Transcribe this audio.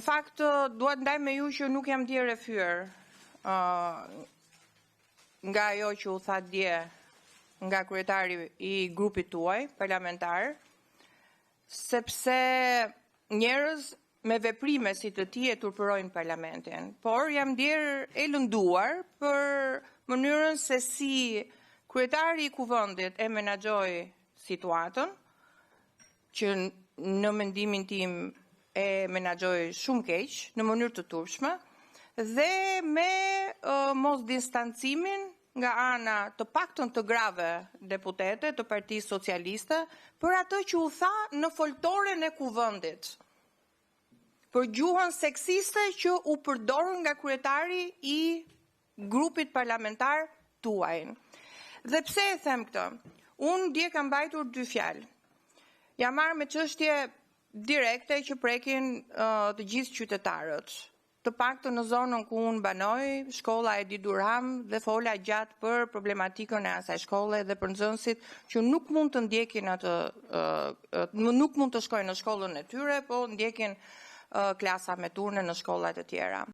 Në fakt, dua të ndaj me ju që nuk jam ndier e fyer nga ajo që u tha dje nga kryetari i grupit tuaj parlamentar, sepse njerëz me veprime si të tij e turpërojnë Parlamentin, por jam ndier e lënduar për mënyrën se si kryetari i Kuvendit e menaxhoi situatën, që në mendimin tim e menaxhoi shumë keq, në mënyrë të turpshme, dhe me mosdistancimin nga ana të paktën të grave deputete të Partisë Socialiste për atë që u tha në foltoren e Kuvendit, për gjuhën seksiste që u përdor nga kryetari i grupit parlamentar tuajin. Dhe pse e them këtë? Unë dje kam mbajtur dy fjalë. Jam marrë me çështje direkte që prekin të gjithë qytetarët, të paktën në zonën ku unë banoj, shkolla “Edith Durham”, dhe fola gjatë për problematikën e asaj shkolle dhe për nxënësit që nuk mund të ndjekin atë, nuk mund të shkojnë në shkollën e tyre, por ndjekin klasa me turne në shkolla të tjera.